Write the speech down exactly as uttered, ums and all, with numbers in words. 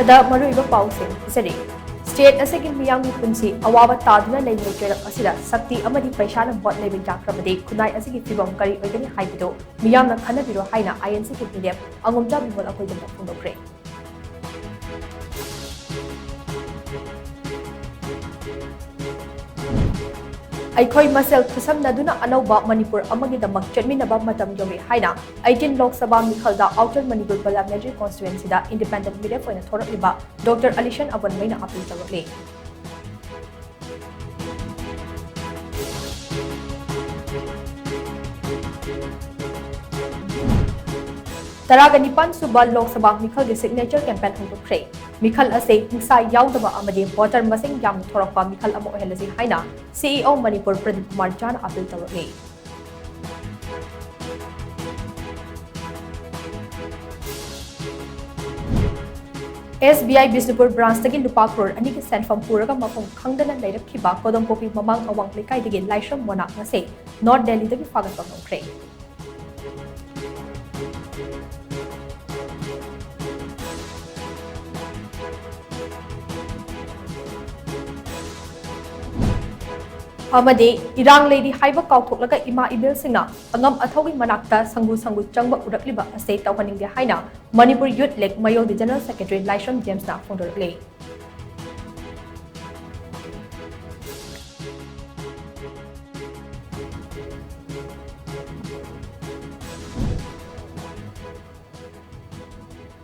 ꯗ ꯃꯔꯨꯑꯣꯏꯕ ꯄꯥꯎꯁꯤꯡ ꯄꯤꯖꯔꯤ꯫ ꯁ꯭ꯇꯦꯠ ꯑꯁꯤꯒꯤ ꯃꯤꯌꯥꯝꯒꯤ ꯄꯨꯟꯁꯤ ꯑꯋꯥꯕ ꯇꯥꯗꯨꯅ ꯂꯩꯔꯤꯕ ꯆꯩꯔꯛ ꯑꯁꯤꯗ ꯁꯛꯇꯤ ꯑꯃꯗꯤ ꯄꯩꯁꯥꯅ ꯚꯣꯠ ꯂꯩꯕ ꯌꯥꯈ꯭ꯔꯕꯗꯤ ꯈꯨꯟꯅꯥꯏ ꯑꯁꯤꯒꯤ ꯐꯤꯕꯝ ꯀꯔꯤ ꯑꯣꯏꯒꯅꯤ ꯍꯥꯏꯕꯗꯨ ꯃꯤꯌꯥꯝꯅ ꯈꯟꯅꯕꯤꯔꯣ ꯍꯥꯏꯅ ꯑꯥꯏ ꯑꯦꯟ ꯁꯤꯒꯤ ꯃꯤꯔꯦꯞ ꯑꯉꯣꯝꯆꯥ ꯕꯤꯃꯣꯜ ꯑꯩꯈꯣꯏꯗꯃꯛ ꯐꯣꯡꯗꯣꯛꯈ꯭ꯔꯦ꯫ ꯑꯩꯈꯣꯏ ꯃꯁꯦꯜ ꯈꯨꯠꯁꯝꯅꯗꯨꯅ ꯑꯅꯧꯕ ꯃꯅꯤꯄꯨꯔ ꯑꯃꯒꯤꯗꯃꯛ ꯆꯦꯟꯃꯤꯟꯅꯕ ꯃꯇꯝ ꯌꯧꯔꯦ ꯍꯥꯏꯅ eighteen Lok Sabha ꯃꯤꯈꯜꯗ Outer Manipur Parliamentary Constituencyꯗ Independent ꯃꯤꯔꯦꯞ ꯑꯣꯏꯅ ꯊꯣꯔꯛꯂꯤꯕ ꯗꯣꯛꯇꯔ ꯑꯂꯤꯁꯟ ꯑꯕꯣꯟꯃꯩꯅ ꯑꯥꯄꯤꯜ ꯇꯧꯔꯛꯂꯤ꯫ ꯇꯔꯥꯒ ꯅꯤꯄꯥꯟ ꯁꯨꯕ ꯂꯣꯛ ꯁꯚꯥ ꯃꯤꯈꯜꯒꯤ signature campaign ꯍꯧꯗꯣꯛꯈ꯭ꯔꯦ꯫ ꯃꯤꯈꯜ ꯑꯁꯤ ꯍꯤꯡꯁꯥ ꯌꯥꯎꯗꯕ ꯑꯃꯗꯤ voter ꯃꯁꯤꯡ ꯌꯥꯝꯅ ꯊꯣꯔꯛꯄ ꯃꯤꯈꯜ ꯑꯃ ꯑꯣꯏꯍꯜꯂꯁꯤ ꯍꯥꯏꯅ ꯁꯤ ꯏ ꯑꯣ ꯃꯅꯤꯄꯨꯔ ꯄ꯭ꯔꯗꯤꯞ ꯀꯨꯃꯥꯔ ꯖꯥꯅ ꯑꯥꯄꯤꯜ ꯇꯧꯔꯛꯂꯤ꯫ ꯑꯦꯁ ꯕꯤ ꯑꯥꯏ ꯕꯤꯁꯅꯨꯄꯨꯔ branchꯇꯒꯤ ꯂꯨꯄꯥ ꯀ꯭ꯔꯣꯔ ꯑꯅꯤꯒꯤ ꯁꯦꯟꯐꯝ ꯄꯨꯔꯒ ꯃꯐꯝ ꯈꯪꯗꯅ ꯂꯩꯔꯛꯈꯤꯕ ꯀꯣꯗꯣꯝꯄꯣꯛꯄꯤ ꯃꯃꯥꯡ ꯑꯋꯥꯡ ꯂꯩꯀꯥꯏꯗꯒꯤ ꯂꯥꯏꯁ꯭ꯔꯝ ꯃꯣꯅꯥ ꯉꯁꯤ North Delhiꯗꯒꯤ ꯐꯥꯒꯠꯄ ꯉꯝꯈ꯭ꯔꯦ꯫ ꯑꯃꯗꯤ ꯏꯔꯥꯡ ꯂꯩꯔꯤ ꯍꯥꯏꯕ ꯀꯥꯎꯊꯣꯛꯂꯒ ꯏꯃꯥ ꯏꯕꯦꯜꯁꯤꯡꯅ ꯑꯉꯝ ꯑꯊꯧꯒꯤ ꯃꯅꯥꯛꯇ ꯁꯪꯒꯨ ꯁꯪꯒꯨ ꯆꯪꯕ ꯎꯔꯛꯂꯤꯕ ꯑꯁꯤ ꯇꯧꯍꯟꯅꯤꯡꯗꯦ ꯍꯥꯏꯅ Manipur Youth League ꯃꯌꯣꯜꯒꯤ General Secretary ꯂꯥꯏꯁ꯭ꯔꯝ ꯖꯦꯝꯁꯅ ꯐꯣꯡꯗꯣꯔꯛꯂꯤ꯫